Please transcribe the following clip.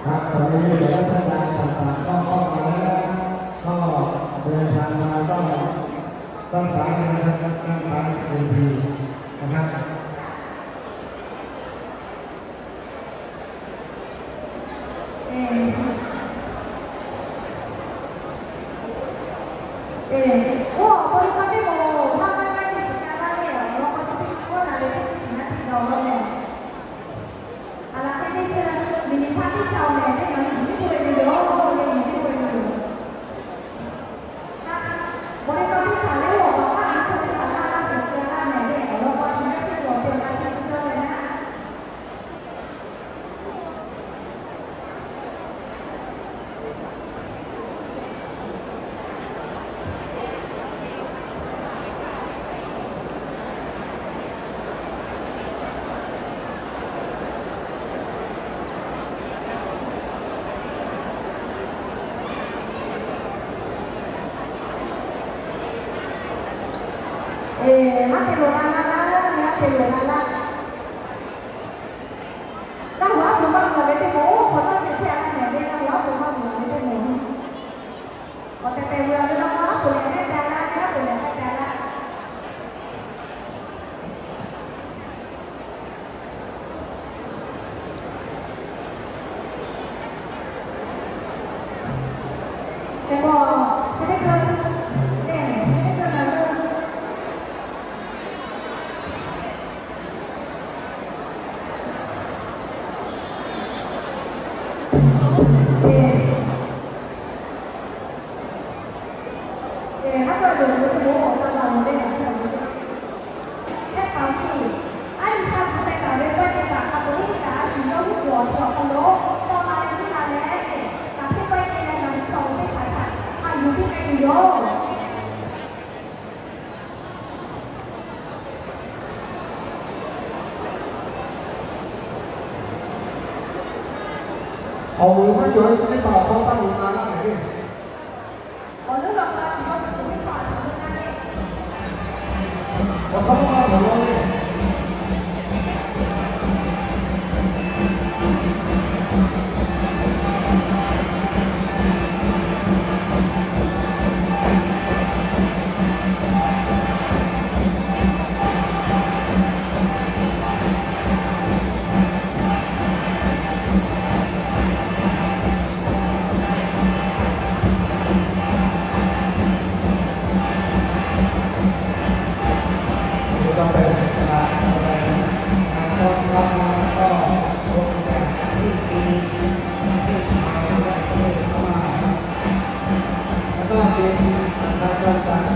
ครับ ตอนนี้เดี๋ยวท่านอาจารย์ต่างๆก็เข้ามาแล้ว ก็เดินทางมาก็ด้านซ้ายนะครับ ด้านซ้ายเวทีนะครับ Maˇ te loˍ la la la, maˇ te loˍ la la. Laˇ huˍ aˉ poˍ maˇ loˍ ve teˇ moˍ, oˇ hk'awꞈ nawˉ ceh chehˇ a laˇ mehˍ le, laˇ huˍ aˉ poˍ maˇ loˍ ve teˇ moˍ. K'awꞈ tehˬ tehˬ ve a ve laˇ huˍ aˉ poˍ lehˬ mehˉ te a laˇ, aˉ poˍ lehˬ hk'e te a laˇ. Awˬ moˍ maˇ cawˬ ve teˇ hpaˍ hk'aw taˇ loꞈ la laˇ ve. Hk'aˬ htaˇ te, hk'aˬ htaˇ ca caˇ